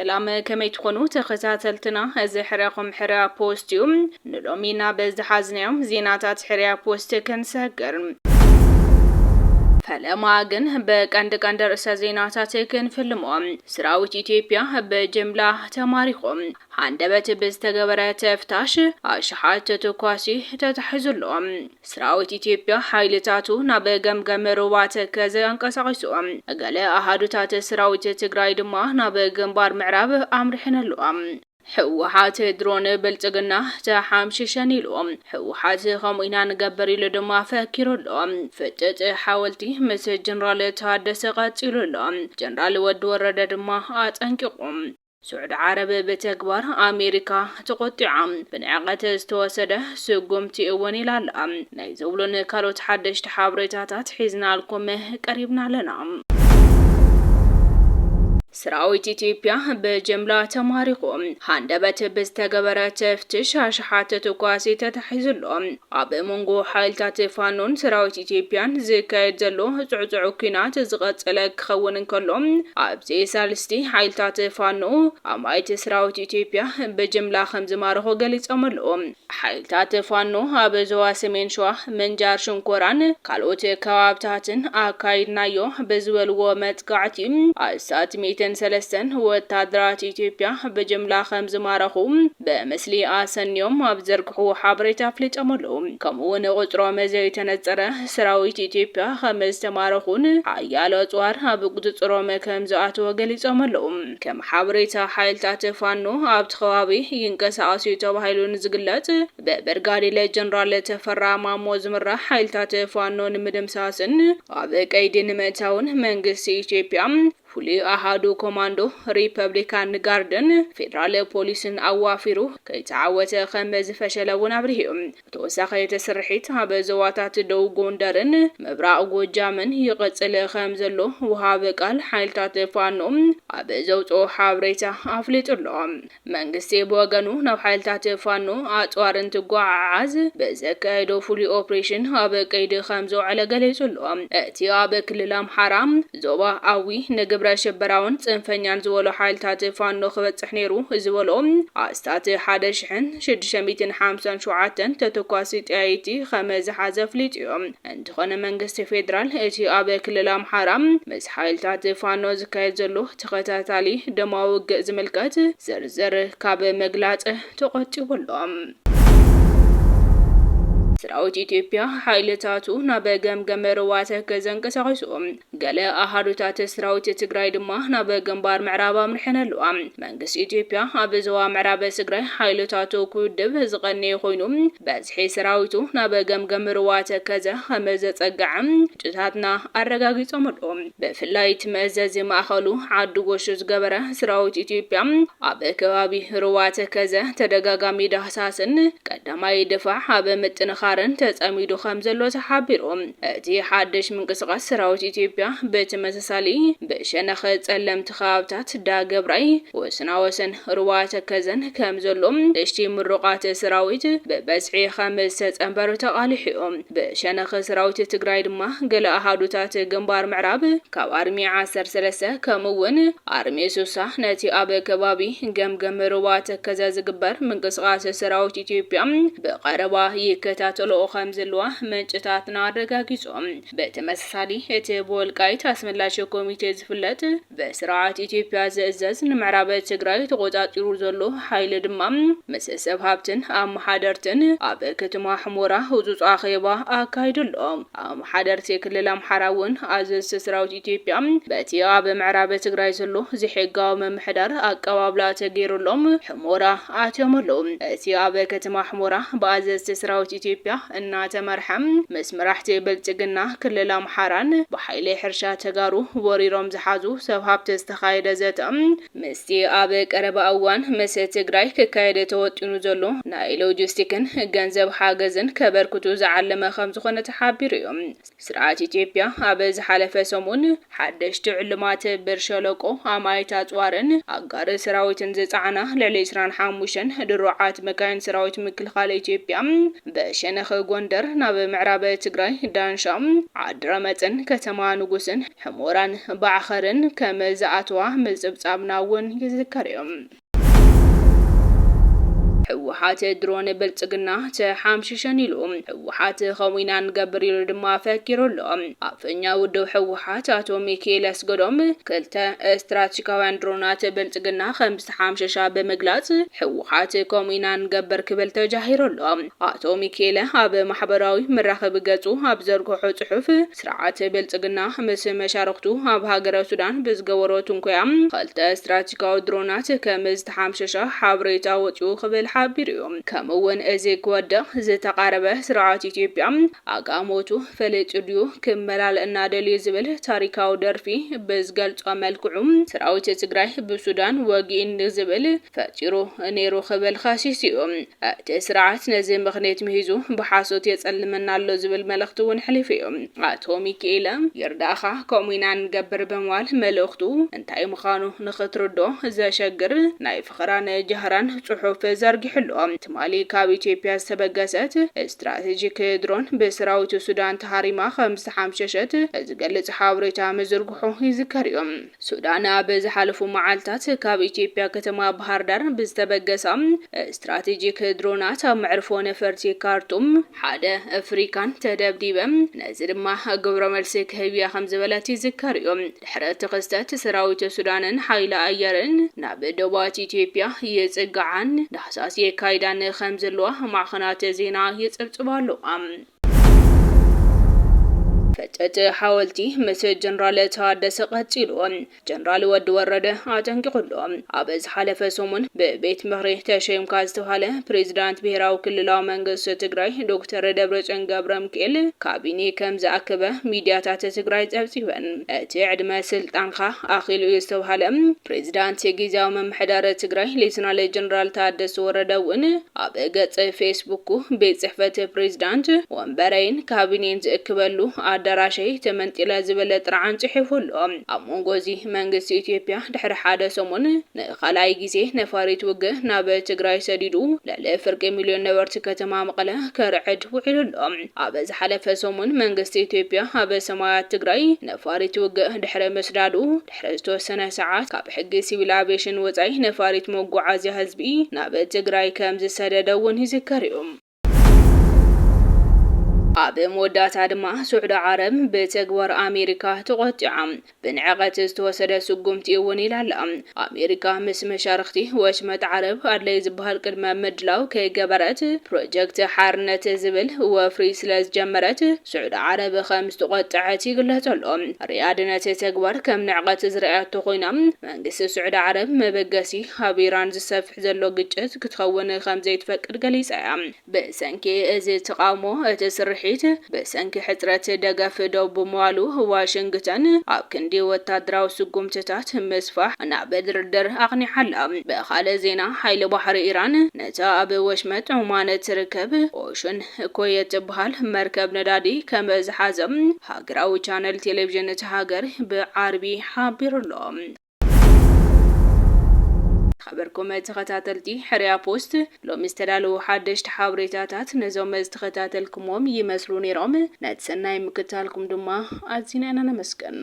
ሰላም፣ ከመይ ትኾኑ ተኸታተልትና? እዚ ሕርያኹም ሕርያ ፖስት እዩ። ንሎሚ ናብ ዝሓዝናዮም ዜናታት ሕርያ ፖስት ክንሰግር። ፈለማ ግን ብቀንዲ ቀንዲ ርእሰ ዜናታት ክንፍልሞ። ሰራዊት ኢትዮጵያ ብጅምላ ተማሪኹ። ሃንደበት ብዝተገበረ ተፍታሽ ኣሽሓት ተተኳሲ ተታሒዙ ኣሎ። ሰራዊት ኢትዮጵያ ሓይልታቱ ናብ ገምገም ሩባ ተከዘ ኣንቀሳቒሱ። ገለ ኣሃዱታት ሰራዊት ትግራይ ድማ ናብ ግንባር ምዕራብ ኣምሪሐን ኣለዋ። ህወሓት ድሮን ብልጽግና ተሓምሽሸን ኢሉ። ህወሓት ከምኡ ኢና ንገብር ኢሉ ድማ ፈኪሩ ኣሎ። ፍጥጥ ሓወልቲ ምስ ጀነራል ታደሰ ቀጺሉ ኣሎ። ጀነራል ወዲ ወረደ ድማ ኣጠንቂቑ። ስዑዲ ዓረብ ብተግባር ኣሜሪካ ተቖጢዓ። ብንዕቀት ዝተወሰደ ስጉምቲ እውን ኢላ ኣላ። ናይ ዝብሉን ካልኦት ሓደሽቲ ሓበሬታታት ሒዝናልኩም ቀሪብና ኣለና። ሰራዊት ኢትዮጵያ ብጅምላ ተማሪኹ። ሃንደበት ብዝተገበረ ተፍትሽ ኣሽሓት ተተኳሲ ተታሒዙ ኣሎ። ኣብ መንጎ ሓይልታት ፋኖን ሰራዊት ኢትዮጵያን ዝካየድ ዘሎ ጽዕጹዕ ኲናት ዝቐጸለ ክኸውን እንከሎ፣ ኣብዚ ሳልስቲ ሓይልታት ፋኖ ኣማኢት ሰራዊት ኢትዮጵያ ብጅምላ ከም ዝማረኹ ገሊጾም ኣለዉ። ሓይልታት ፋኖ ኣብ ዞባ ሰሜን ሸዋ ምንጃር ሽንኮራን ካልኦት ከባብታትን ኣካይድናዮ ብዝበልዎ መጥቃዕቲ ኣስታት ሚእትን ሰለስተን ወታደራት ኢትዮጵያ ብጅምላ ከም ዝማረኹ ብምስሊ ኣሰንዮም ኣብ ዘርግሕዎ ሓበሬታ ኣፍሊጦም ኣለዉ። ከምኡ እውን ቁጽሮም ዘይተነጸረ ሰራዊት ኢትዮጵያ ከም ዝተማረኹን ሓያሎ ኣጽዋር ኣብ ቁጽጽሮም ከም ዝኣተወ ገሊጾም ኣለዉ። ከም ሓበሬታ ሓይልታት ፋኖ ኣብቲ ከባቢ ይንቀሳቐስ እዩ ተባሂሉ ንዝግለጽ ብብርጋዴር ጀነራል ተፈራ ማሞ ዝምራሕ ሓይልታት ፋኖ ንምድምሳስን ኣብ ቀይዲ ንምእታውን መንግስቲ ኢትዮጵያ ፍሉይ ኣሃዱ ኮማንዶ ሪፐብሊካን ጋርድን ፌደራል ፖሊስን ኣዋፊሩ ከይተዓወተ ከም ዝፈሸለ እውን ኣብሪሁ። ተወሳኺ እቲ ስርሒት ኣብ ዞባታት ደቡብ ጎንደርን ምብራቕ ጎጃምን ይቕጽል ከም ዘሎ ወሃቢ ቃል ሓይልታት ፋኖ ኣብ ዘውፅኦ ሓበሬታ ኣፍሊጡ ኣሎ። መንግስቲ ብወገኑ ናብ ሓይልታት ፋኖ ኣፅዋር እንትጓዓዓዝ ብዘካየዶ ፍሉይ ኦፕሬሽን ኣብ ቀይዲ ከም ዝውዕለ ገሊጹ ኣሎ። እቲ ኣብ ክልል ኣምሓራ ዞባ ኣዊ ንግብረ ሽበራውን ጽንፈኛን ዝበሎ ሓይልታት ፋኖ ክበጽሕ ነይሩ ዝበሎ ኣስታት ሓደ ሽሕን ሽዱሽተ ሚእትን ሓምሳን ሸውዓተን ተተኳሲ ጠያይቲ ከም ዝሓዘ ኣፍሊጡ እዩ። እንተኾነ መንግስቲ ፌደራል እቲ ኣብ ክልል ኣምሓራ ምስ ሓይልታት ፋኖ ዝካየድ ዘሎ ተኸታታሊ ደማዊ ውግእ ዝምልከት ዝርዝር ካብ ምግላጽ ተቖጢቡ ኣሎ። ሰራዊት ኢትዮጵያ ሓይልታቱ ናብ ገምገም ሩባ ተከዘ እንቀሳቒሱ። ገለ ኣሃዱታት ሰራዊት ትግራይ ድማ ናብ ግንባር ምዕራብ ኣምርሐን ኣለዋ። መንግስቲ ኢትዮጵያ ኣብ ዞባ ምዕራብ ትግራይ ሓይልታቱ ክውድብ ዝቐነየ ኮይኑ፣ በዝሒ ሰራዊቱ ናብ ገምገም ሩባ ተከዘ ከም ዘጸግዐ ምንጭታትና ኣረጋጊጾም ኣለዉ። ብፍላይ እቲ መእዘዚ ማእኸሉ ዓዲ ጎሹ ዝገበረ ሰራዊት ኢትዮጵያ ኣብ ከባቢ ሩባ ተከዘ ተደጋጋሚ ዳህሳስን ቀዳማይ ድፋዕ ኣብ ምጥንኻርን ተጸሚዱ ከም ዘሎ ተሓቢሩ። እቲ ሓድሽ ምንቅስቓስ ሰራዊት ኢትዮጵያ ብተመሳሳሊ ብሸነኽ ጸለምቲ ከባብታት ዳገብራይ፣ ወሰናወሰን ሩባ ተከዘን ከም ዘሎ ንእሽቲ ምሩቓት ሰራዊት ብበዝሒ ከም ዝተጸንበሩ ተቓሊሑ እዩ። ብሸነኽ ሰራዊት ትግራይ ድማ ገለ ኣሃዱታት ግንባር ምዕራብ ካብ ኣርሚ ዓሰርተ ሰለስተ ከምኡ እውን ኣርሚ ሱሳ ነቲ ኣብ ከባቢ ገምገም ሩባ ተከዘ ዝግበር ምንቅስቓስ ሰራዊት ኢትዮጵያ ብቐረባ ይከታተልኦ ከም ዘለዋ ምንጭታትና ኣረጋጊጾም። ብተመሳሳሊ እቲ ብወልቃይት ኣስመላሽ ኮሚቴ ዝፍለጥ ብስርዓት ኢትዮጵያ ዝእዘዝ ንምዕራብ ትግራይ ተቖጻጺሩ ዘሎ ሓይሊ ድማ ምስ ሰብ ሃብትን ኣመሓደርትን ኣብ ከተማ ሕሞራ ህጹጽ ኣኼባ ኣካይዱ ኣሎ። ኣመሓደርቲ ክልል ኣምሓራ እውን ኣዘዝቲ ሰራዊት ኢትዮጵያ በቲ ኣብ ምዕራብ ትግራይ ዘሎ ዘይሕጋዊ ምምሕዳር ኣቀባብላ ተገይሩሎም ሕሞራ ኣትዮም ኣለዉ። እቲ ኣብ ከተማ ሕሞራ ብኣዘዝቲ ሰራዊት ኢትዮጵያ እናተመርሐ ምስ መራሕቲ ብልጽግና ክልል ኣምሓራን ብሓይሊ ሕርሻ ተጋሩ ወሪሮም ዝሓዙ ሰብ ሃብቲ ዝተኻየደ ዘተ ምስቲ ኣብ ቀረባ እዋን ምስ ትግራይ ክካየድ ተወጢኑ ዘሎ ናይ ሎጂስቲክን ገንዘብ ሓገዝን ከበርክቱ ዝዓለመ ከም ዝኾነ ተሓቢሩ እዩ። ስርዓት ኢትዮጵያ ኣብ ዝሓለፈ ሰሙን ሓደሽቲ ዕሉማት ብር ሸለቆ ኣማኢት ኣጽዋርን ኣጋር ሰራዊትን ዝጸዓና ልዕሊ ዕስራን ሓሙሽተን ድሩዓት መካይን ሰራዊት ምክልኻል ኢትዮጵያ ብሸነኽ ከጎንደር ናብ ምዕራብ ትግራይ ዳንሻ፣ ዓዲ ረመፅን ከተማ ንጉስን ሕሞራን ባዕኸርን ከም ዝኣተዋ ምፅብፃብና እውን ይዝከር እዩ። ህወሓት ድሮን ብልጽግና ተሓምሽሸን ኢሉ። ህወሓት ከምኡ ኢና ንገብር ኢሉ ድማ ፈኪሩ ኣሎ። ኣፈኛ ውድብ ህወሓት ኣቶ ሚካኤል ኣስገዶም ክልተ ስትራቴጂካውያን ድሮናት ብልጽግና ከም ዝተሓምሸሻ ብምግላጽ፣ ህወሓት ከምኡ ኢና ንገብር ክብል ተጃሂሩ ኣሎ። ኣቶ ሚካኤለ ኣብ ማሕበራዊ መራኸቢ ገጹ ኣብ ዘርግሖ ጽሑፍ፣ ስርዓት ብልጽግና ምስ መሻርኽቱ ኣብ ሃገረ ሱዳን ብዝገበሮ ትንኮያ፣ ክልተ ስትራቴጂካዊ ድሮናት ከም ዝተሓምሸሻ ሓበሬታ ወጺኡ ክብል ሓቢሩ እዩ። ከምኡ እውን እዚ ክወድቕ ዝተቓረበ ስርዓት ኢትዮጵያ ኣጋሞቱ ፈሊጡ ድዩ ክመላልእና ደልዩ ዝብል ታሪካዊ ደርፊ ብዝገልጾ መልክዑ፣ ሰራዊት ትግራይ ብሱዳን ወጊእኒ ዝብል ፈጢሩ ነይሩ ክብል ከሲሱ እዩ። እቲ ስርዓት ነዚ ምኽንያት ምሂዙ ብሓሶት የጸልመና ኣሎ ዝብል መልእኽቲ እውን ኣሕሊፉ እዩ። ኣቶ ሚኪኤለ ይርዳእኻ ከምኡ ኢና ንገብር ብምባል መልእኽቱ እንታይ ምዃኑ ንኽትርዶ ዘሸግር ናይ ፍኸራን ጃህራን ጽሑፍ ዘርጊሑ ኣሎ። ትማሊ ካብ ኢትዮጵያ ዝተበገሰት ስትራቴጂክ ድሮን ብሰራዊት ሱዳን ተሃሪማ ከም ዝተሓምሸሸት ዝገልጽ ሓበሬታ ምዝርግሑ ይዝከር እዩ። ሱዳን ኣብ ዝሓለፉ መዓልታት ካብ ኢትዮጵያ ከተማ ባህር ዳር ብዝተበገሳ ስትራቴጂክ ድሮናት ኣብ መዕርፎ ነፈርቲ ካርቱም ሓደ ኣፍሪካን ተደብዲበ፣ ነዚ ድማ ግብረ መልሲ ክህብያ ከም ዝበለት ይዝከር እዩ። ድሕሪ እቲ ክስተት ሰራዊት ሱዳንን ሓይሊ ኣየርን ናብ ደባት ኢትዮጵያ ይጽግዓን ዳህሳስ የካይዳን ከም ዘለዋ ማዕኸናት ዜና ይጽብጽባ ኣለዋ። ፈጨጭ ሓወልቲ ምስ ጀነራል ታደሰ ቀጺሉ። ጀነራል ወዲ ወረደ ኣጠንቂቑ ኣሎ። ኣብ ዝሓለፈ ሰሙን ብቤት ምኽሪ ተሸይምካ ዝተባህለ ፕሬዚዳንት ብሔራዊ ክልላዊ መንግስቲ ትግራይ ዶክተር ደብረጽዮን ገብረ ሚካኤል ካቢኔ ከም ዝኣከበ ሚድያታት ትግራይ ጸብጺበን። እቲ ዕድመ ስልጣንካ ኣኺሉ እዩ ዝተባህለ ፕሬዚዳንት ግዝያዊ ምምሕዳር ትግራይ ሌተናል ጀነራል ታደሰ ወረደ እውን ኣብ ገጽ ፌስቡኩ፣ ቤት ጽሕፈት ፕሬዚዳንት ወንበረይን ካቢኔን ዝእክበሉ ኣዳራሸይ ተመንጢለ ዝብል ጥርዓን ጽሒፉ ኣሎ። ኣብ መንጎ እዚ መንግስቲ ኢትዮጵያ ድሕሪ ሓደ ሰሙን ንኻልኣይ ግዜ ነፋሪት ውግእ ናብ ትግራይ ሰዲዱ ልዕሊ ፍርቂ ሚልዮን ነበርቲ ከተማ መቐለ ከርዕድ ውዒሉ ኣሎ። ኣብ ዝሓለፈ ሰሙን መንግስቲ ኢትዮጵያ ኣብ ሰማያት ትግራይ ነፋሪት ውግእ ድሕሪ ምስዳዱ፣ ድሕሪ ዝተወሰነ ሰዓት ካብ ሕጊ ሲቪል ኣቪዬሽን ወጻኢ ነፋሪት መጓዓዝያ ህዝቢ ናብ ትግራይ ከም ዝሰደደ እውን ይዝከር እዩ። ኣብ መወዳእታ ድማ፣ ስዑዲ ዓረብ ብተግባር ኣሜሪካ ተቖጢዓ። ብንዕቐት ዝተወሰደ ስጉምቲ እውን ኢላ ኣላ። ኣሜሪካ ምስ መሻርኽቲ ወሽመጥ ዓረብ ኣድላይ ዝበሃል ቅድመ ምድላው ከይገበረት፣ ፕሮጀክት ሓርነት ዝብል ወፍሪ ስለ ዝጀመረት፣ ስዑዲ ዓረብ ከም ዝተቖጠዐት ይግለጽ ኣሎ። ሪያድ ነቲ ተግባር ከም ንዕቐት ዝረኣያቶ ኮይና፣ መንግስቲ ስዑዲ ዓረብ መበገሲ ኣብ ኢራን ዝሰፍሕ ዘሎ ግጭት ክትኸውን ከም ዘይትፈቅድ ገሊጻ እያ። ብሰንኪ እዚ ተቓውሞ፣ እቲ ስርሒት ብሰንኪ ሕጽረት ደገፍ ደው ብምባሉ፣ ዋሽንግተን ኣብ ክንዲ ወታደራዊ ስጉምትታት ምስፋሕ ናብ ድርድር ኣቕኒዓ ኣላ። ብኻልእ ዜና፣ ሓይሊ ባሕሪ ኢራን ነታ ኣብ ወሽመጥ ዑማን እትርከብ ኦሽን ኮይ እትበሃል መርከብ ነዳዲ ከም ዝሓዘ ሃገራዊ ቻነል ቴሌቪዥን እታ ሃገር ብዓርቢ ሓቢሩ ኣሎ። ዝኸበርኩም ተኸታተልቲ ሕርያ ፖስት፣ ሎሚ ዝተዳለዉ ሓደሽቲ ሓበሬታታት ነዞም ዝተኸታተልኩሞም ይመስሉ ነይሮም። ነቲ ሰናይ ምክታልኩም ድማ ኣዚና ኢና ነመስግን።